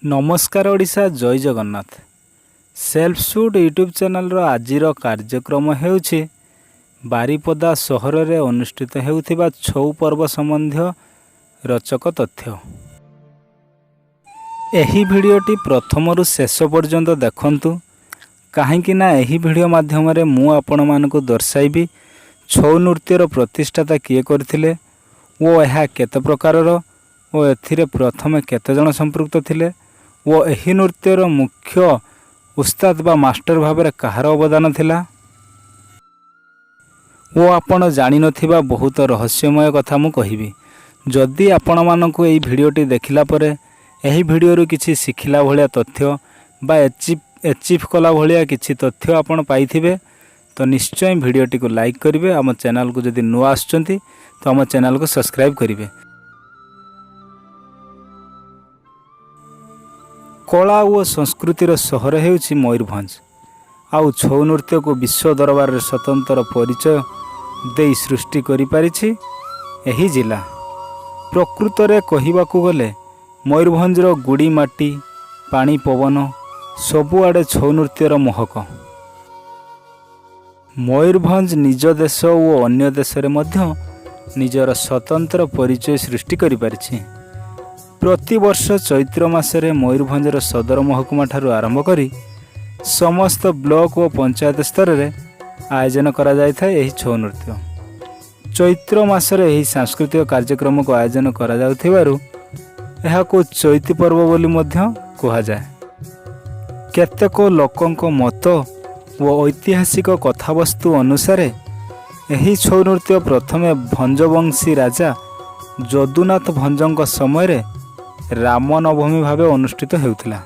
ନମସ୍କାର ଓଡ଼ିଶା, ଜୟ Jagannath. Self shoot YouTube ଚ୍ୟାନେଲ୍ର ଆଜିର କାର୍ଯ୍ୟକ୍ରମ ହେଉଛି ବାରିପଦା ସହରରେ ଅନୁଷ୍ଠିତ ହେଉଥିବା ଛଉ ପର୍ବ ସମ୍ବନ୍ଧୀୟ ରୋଚକ ତଥ୍ୟ। ଏହି ଭିଡ଼ିଓଟି ପ୍ରଥମରୁ ଶେଷ ପର୍ଯ୍ୟନ୍ତ ଦେଖନ୍ତୁ, କାହିଁକି ନା ଏହି ଭିଡ଼ିଓ ମାଧ୍ୟମରେ ମୁଁ ଆପଣମାନଙ୍କୁ ଦର୍ଶାଇବି ଛଉ ନୃତ୍ୟର ପ୍ରତିଷ୍ଠାତା କିଏ କରିଥିଲେ ଓ ଏହା କେତେ ପ୍ରକାରର ଓ ଏଥିରେ ପ୍ରଥମେ କେତେଜଣ ସମ୍ପୃକ୍ତ ଥିଲେ ଓ ଏହି ନୃତ୍ୟର ମୁଖ୍ୟ ଉସ୍ତାଦ ବା ମାଷ୍ଟର ଭାବରେ କାହାର ଅବଦାନ ଥିଲା ଓ ଆପଣ ଜାଣିନଥିବା ବହୁତ ରହସ୍ୟମୟ କଥା ମୁଁ କହିବି। ଯଦି ଆପଣମାନଙ୍କୁ ଏହି ଭିଡ଼ିଓଟି ଦେଖିଲା ପରେ ଏହି ଭିଡ଼ିଓରୁ କିଛି ଶିଖିଲା ଭଳିଆ ତଥ୍ୟ ବା ଏଚିଭ୍ କଲା ଭଳିଆ କିଛି ତଥ୍ୟ ଆପଣ ପାଇଥିବେ, ତ ନିଶ୍ଚୟ ଭିଡ଼ିଓଟିକୁ ଲାଇକ୍ କରିବେ। ଆମ ଚ୍ୟାନେଲକୁ ଯଦି ନୂଆ ଆସୁଛନ୍ତି, ତ ଆମ ଚ୍ୟାନେଲକୁ ସବସ୍କ୍ରାଇବ୍ କରିବେ। କଳା ଓ ସଂସ୍କୃତିର ସହର ହେଉଛି ମୟୂରଭଞ୍ଜ। ଆଉ ଛଉ ନୃତ୍ୟକୁ ବିଶ୍ୱ ଦରବାରରେ ସ୍ୱତନ୍ତ୍ର ପରିଚୟ ଦେଇ ସୃଷ୍ଟି କରିପାରିଛି ଏହି ଜିଲ୍ଲା। ପ୍ରକୃତରେ କହିବାକୁ ଗଲେ ମୟୂରଭଞ୍ଜର ଗୁଡ଼ି, ମାଟି, ପାଣି, ପବନ ସବୁଆଡ଼େ ଛଉ ନୃତ୍ୟର ମହକ। ମୟୂରଭଞ୍ଜ ନିଜ ଦେଶ ଓ ଅନ୍ୟ ଦେଶରେ ମଧ୍ୟ ନିଜର ସ୍ୱତନ୍ତ୍ର ପରିଚୟ ସୃଷ୍ଟି କରିପାରିଛି। ପ୍ରତିବର୍ଷ ଚୈତ୍ର ମାସରେ ମୟୂରଭଞ୍ଜର ସଦର ମହକୁମା ଠାରୁ ଆରମ୍ଭ କରି ସମସ୍ତ ବ୍ଲକ ଓ ପଞ୍ଚାୟତ ସ୍ତରରେ ଆୟୋଜନ କରାଯାଇଥାଏ ଏହି ଛଉ ନୃତ୍ୟ। ଚୈତ୍ର ମାସରେ ଏହି ସାଂସ୍କୃତିକ କାର୍ଯ୍ୟକ୍ରମକୁ ଆୟୋଜନ କରାଯାଉଥିବାରୁ ଏହାକୁ ଚୈତି ପର୍ବ ବୋଲି ମଧ୍ୟ କୁହାଯାଏ। କେତେକ ଲୋକଙ୍କ ମତ ଓ ଐତିହାସିକ କଥାବସ୍ତୁ ଅନୁସାରେ ଏହି ଛଉ ନୃତ୍ୟ ପ୍ରଥମେ ଭଞ୍ଜବଂଶୀ ରାଜା ଯଦୁନାଥ ଭଞ୍ଜଙ୍କ ସମୟରେ ରାମନବମୀ ଭାବେ ଅନୁଷ୍ଠିତ ହେଉଥିଲା।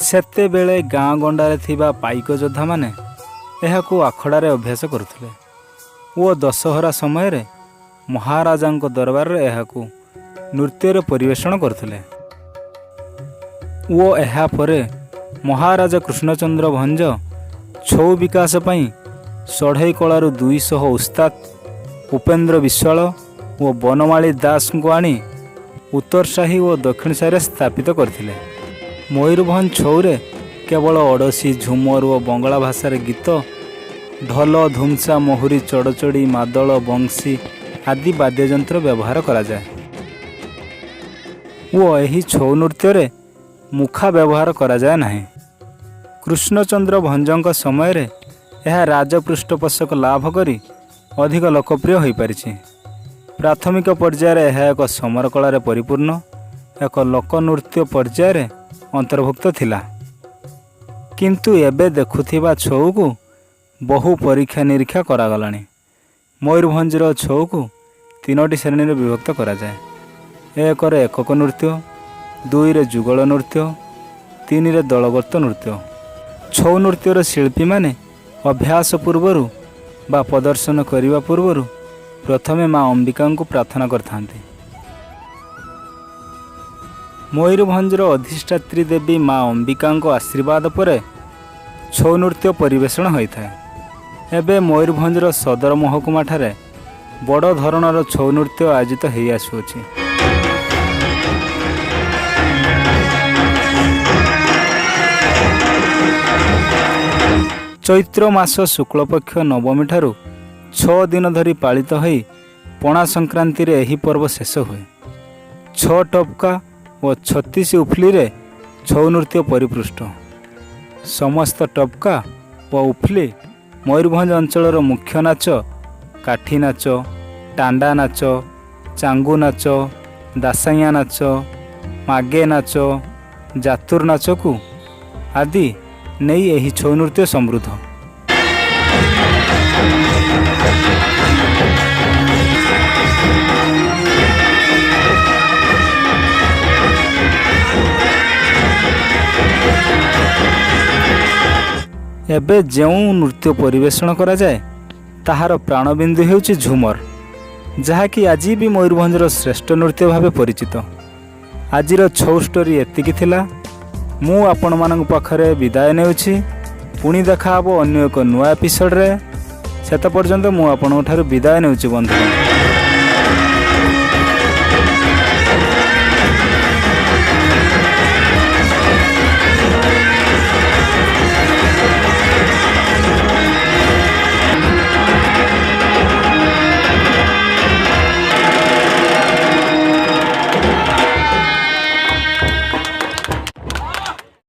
ସେତେବେଳେ ଗାଁ ଗଣ୍ଡାରେ ଥିବା ପାଇକ ଯୋଦ୍ଧାମାନେ ଏହାକୁ ଆଖଡ଼ାରେ ଅଭ୍ୟାସ କରୁଥିଲେ ଓ ଦଶହରା ସମୟରେ ମହାରାଜାଙ୍କ ଦରବାରରେ ଏହାକୁ ନୃତ୍ୟରେ ପରିବେଷଣ କରୁଥିଲେ ଓ ଏହାପରେ ମହାରାଜା କୃଷ୍ଣଚନ୍ଦ୍ର ଭଞ୍ଜ ଛଉ ବିକାଶ ପାଇଁ ଷଢ଼େଇ କଳାରୁ 200 ଉସ୍ତାଦ ଉପେନ୍ଦ୍ର ବିଶ୍ୱାଳ ଓ ବନମାଳୀ ଦାସଙ୍କୁ ଆଣି ଉତ୍ତର ସାହି ଓ ଦକ୍ଷିଣ ସାହିରେ ସ୍ଥାପିତ କରିଥିଲେ। ମୟୂରଭଞ୍ଜ ଛଉରେ କେବଳ ଓଡ଼ିଶୀ, ଝୁମର ଓ ବଙ୍ଗଳା ଭାଷାରେ ଗୀତ, ଢୋଲ, ଧୁମସା, ମହୁରୀ, ଚଡ଼ଚଡ଼ି, ମାଦଳ, ବଂଶୀ ଆଦି ବାଦ୍ୟଯନ୍ତ୍ର ବ୍ୟବହାର କରାଯାଏ ଓ ଏହି ଛଉ ନୃତ୍ୟରେ ମୁଖା ବ୍ୟବହାର କରାଯାଏ ନାହିଁ। କୃଷ୍ଣଚନ୍ଦ୍ର ଭଞ୍ଜଙ୍କ ସମୟରେ ଏହା ରାଜପୃଷ୍ଠପୋଷକ ଲାଭ କରି ଅଧିକ ଲୋକପ୍ରିୟ ହୋଇପାରିଛି। ପ୍ରାଥମିକ ପର୍ଯ୍ୟାୟରେ ଏହା ଏକ ସମର କଳାରେ ପରିପୂର୍ଣ୍ଣ ଏକ ଲୋକନୃତ୍ୟ ପର୍ଯ୍ୟାୟରେ ଅନ୍ତର୍ଭୁକ୍ତ ଥିଲା। କିନ୍ତୁ ଏବେ ଦେଖୁଥିବା ଛଉକୁ ବହୁ ପରୀକ୍ଷା ନିରୀକ୍ଷା କରାଗଲାଣି। ମୟୂରଭଞ୍ଜର ଛଉକୁ ତିନୋଟି ଶ୍ରେଣୀରେ ବିଭକ୍ତ କରାଯାଏ। ଏକରେ ଏକକ ନୃତ୍ୟ, ଦୁଇରେ ଯୁଗଳ ନୃତ୍ୟ, ତିନିରେ ଦଳଗତ ନୃତ୍ୟ। ଛଉ ନୃତ୍ୟର ଶିଳ୍ପୀମାନେ ଅଭ୍ୟାସ ପୂର୍ବରୁ ବା ପ୍ରଦର୍ଶନ କରିବା ପୂର୍ବରୁ ପ୍ରଥମେ ମା ଅମ୍ବିକାଙ୍କୁ ପ୍ରାର୍ଥନା କରିଥାନ୍ତି। ମୟୂରଭଞ୍ଜର ଅଧିଷ୍ଠାତ୍ରୀ ଦେବୀ ମା ଅମ୍ବିକାଙ୍କ ଆଶୀର୍ବାଦ ପରେ ଛଉ ନୃତ୍ୟ ପରିବେଷଣ ହୋଇଥାଏ। ଏବେ ମୟୂରଭଞ୍ଜର ସଦର ମହକୁମାଠାରେ ବଡ଼ ଧରଣର ଛଉ ନୃତ୍ୟ ଆୟୋଜିତ ହେଇ ଆସୁଅଛି। ଚୈତ୍ର ମାସ ଶୁକ୍ଳପକ୍ଷ ନବମୀଠାରୁ 6 ଦିନ ଧରି ପାଳିତ ହୋଇ ପଣା ସଂକ୍ରାନ୍ତିରେ ଏହି ପର୍ବ ଶେଷ ହୁଏ। ଛଅ ଟପକା ଓ 36 ଉଫ୍ଲିରେ ଛଉ ନୃତ୍ୟ ପରିପୃଷ୍ଟ। ସମସ୍ତ ଟପକା ଓ ଉଫ୍ଲି ମୟୂରଭଞ୍ଜ ଅଞ୍ଚଳର ମୁଖ୍ୟ ନାଚ କାଠି ନାଚ, ଟାଣ୍ଡା ନାଚ, ଚାଙ୍ଗୁ ନାଚ, ଦାସାଇଆଁ ନାଚ, ମାଗେ ନାଚ, ଜାତୁର ନାଚକୁ ଆଦି ନେଇ ଏହି ଛଉ ନୃତ୍ୟ ସମୃଦ୍ଧ। ଏବେ ଯେଉଁ ନୃତ୍ୟ ପରିବେଷଣ କରାଯାଏ, ତାହାର ପ୍ରାଣବିନ୍ଦୁ ହେଉଛି ଝୁମର, ଯାହାକି ଆଜି ବି ମୟୂରଭଞ୍ଜର ଶ୍ରେଷ୍ଠ ନୃତ୍ୟ ଭାବେ ପରିଚିତ। ଆଜିର ଛଉ ଷ୍ଟୋରି ଏତିକି ଥିଲା। ମୁଁ ଆପଣମାନଙ୍କ ପାଖରେ ବିଦାୟ ନେଉଛି। ପୁଣି ଦେଖାହେବ ଅନ୍ୟ ଏକ ନୂଆ ଏପିସୋଡ଼ରେ। ସେତେ ପର୍ଯ୍ୟନ୍ତ ମୁଁ ଆପଣଙ୍କ ଠାରୁ ବିଦାୟ ନେଉଛି ବନ୍ଧୁଗଣ।